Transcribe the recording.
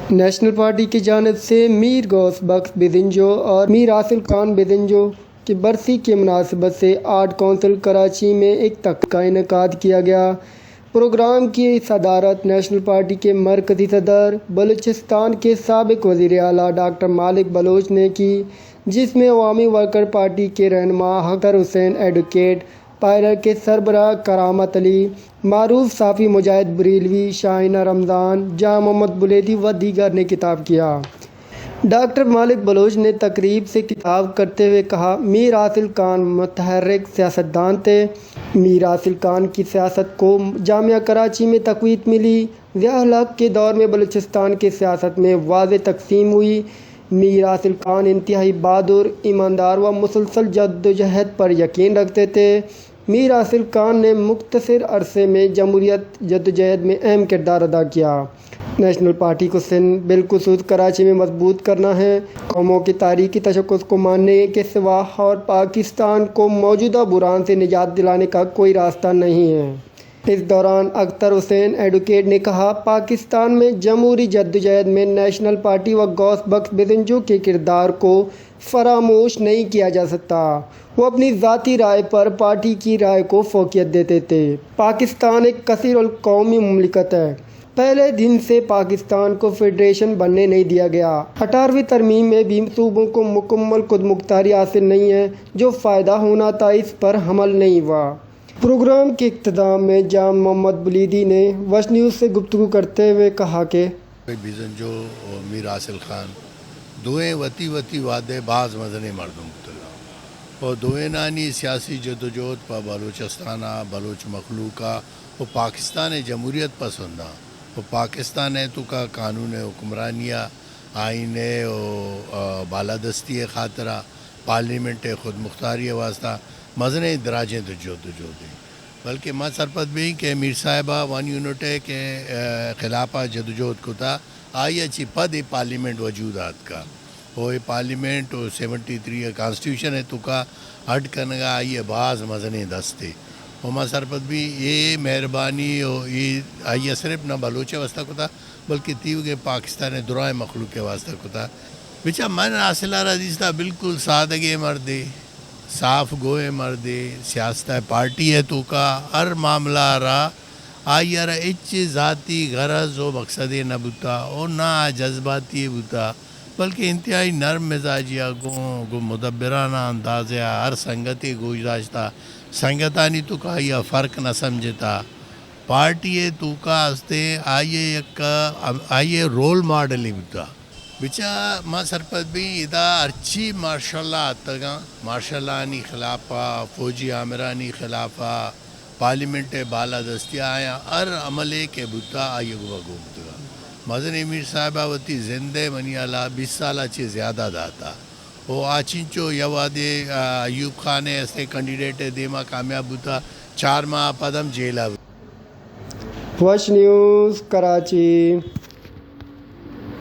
National party کی جانب سے میر غوث بخش بزنجو اور میر حاصل خان بزنجو کی برسی کی مناسبت سے آرٹ کونسل کراچی میں ایک تقریب کا انعقاد کیا گیا۔ پروگرام کی صدارت نیشنل پارٹی کے مرکزی صدر بلوچستان کے سابق وزیر اعلیٰ ڈاکٹر مالک بلوچ نے کی، جس میں عوامی ورکر پارٹی کے رہنما اختر حسین ایڈوکیٹ، پائرر کے سربراہ کرامت علی، معروف صحافی مجاہد بریلوی، شاہینہ رمضان، جان محمد بلیدی و دیگر نے خطاب کیا۔ ڈاکٹر مالک بلوچ نے تقریب سے خطاب کرتے ہوئے کہا، میر حاصل خان متحرک سیاستدان تھے۔ میر حاصل خان کی سیاست کو جامعہ کراچی میں تقویت ملی۔ ضیاء الحق کے دور میں بلوچستان کی سیاست میں واضح تقسیم ہوئی۔ میر حاصل خان انتہائی بہادر، ایماندار و مسلسل جدوجہد پر یقین رکھتے تھے۔ میر حاصل خان نے مختصر عرصے میں جمہوریت جدوجہد میں اہم کردار ادا کیا۔ نیشنل پارٹی کو سندھ بالخصوص کراچی میں مضبوط کرنا ہے۔ قوموں کے تاریخی تشخص کو ماننے کے سوا اور پاکستان کو موجودہ بحران سے نجات دلانے کا کوئی راستہ نہیں ہے۔ اس دوران اختر حسین ایڈوکیٹ نے کہا، پاکستان میں جمہوری جدوجہد میں نیشنل پارٹی و غوث بخش بزنجو کے کردار کو فراموش نہیں کیا جا سکتا۔ وہ اپنی ذاتی رائے پر پارٹی کی رائے کو فوقیت دیتے تھے۔ پاکستان ایک کثیر القومی مملکت ہے۔ پہلے دن سے پاکستان کو فیڈریشن بننے نہیں دیا گیا۔ اٹھارہویں ترمیم میں بھی صوبوں کو مکمل خود مختاری حاصل نہیں ہے۔ جو فائدہ ہونا تھا، اس پر عمل نہیں ہوا۔ پروگرام کے اختتام میں جان محمد بلیدی نے وش نیوز سے گفتگو کرتے ہوئے کہا کہ بزنجو و میر حاصل خان دوئیں وتی وتی وھد ء باز مزنیں مردم بوتگ انت و دوئینانی سیاسی جدوجہد پہ بلوچستان ء، بلوچ مخلوق ء و پاکستان ء جمہوریت پسند انت و پاکستان ء توکا قانون ء حکمرانی ء، آئین ء و، ء، بالادستی ء خاطر ء پارلیمنٹ ء خودمختاری ء واستہ مزنیں دراجیں جدوجہد انت۔ بلکہ ما سرپد بیں کہ میر صاحب ء ون یونٹ ء کہ، ء، خلاف ء جدوجہد کتا، آئی ء چہ پد اے پارلیمنٹ وجود ء آتکا۔ و اے پارلیمنٹ و سیونٹی تھری ء کانسٹیٹیوشن ء توکا اڈ کنگ ء آئی ء باز مزنیں دستے۔ و ما سرپد بیں اے مہربانی و اے آئی ء صرف نہ بلوچ ء واستہ کتا، بلکہ تیوگیں پاکستان ء درائیں مخلوق ء واستہ کتا۔ بچا من حاصل ء را دیستا بالکل سادگیں مردے، صاف گوئیں مردے، سیاست ء پارٹی ء توکا ہر معاملہ ء را آئی ء را ہچ ذاتی غرض و مقصدے نہ بوتا و نہ آ جذباتی بوتا، بلکہ انتہائی نرم مزاجی ء گوں، گوں مدبرانہ اندازے ء ہر سنگتے گوش داشتا، سنگتانی توکا آئی ء فرق نہ سمجھتا۔ پارٹی ء توکا استیں آئی ء یک، آئی ء رول ماڈلے بوتا۔ بچا ما سرپد بیں ادا ہرچی مارشل لا اتگاں، مارشل لانی خلاف ء، فوجی آمرانی خلاف ء، پارلیمنٹ ء بالادستی ء آیاں ہر عملے کہ بوتا آئی ء گوما گون بوتگا۔ مزنیں میر صاحب ء وتی زند ء منی ہیال ء بیست سال ء چہ زیادہ داتا و آ چنچو یک وہدے، ء، ایوب خان ء استیں کینڈیڈیٹ ء دیما کامیاب بوتا، چار ماہ ء پد ہم جیل ء بوت۔ وش نیوز کراچی۔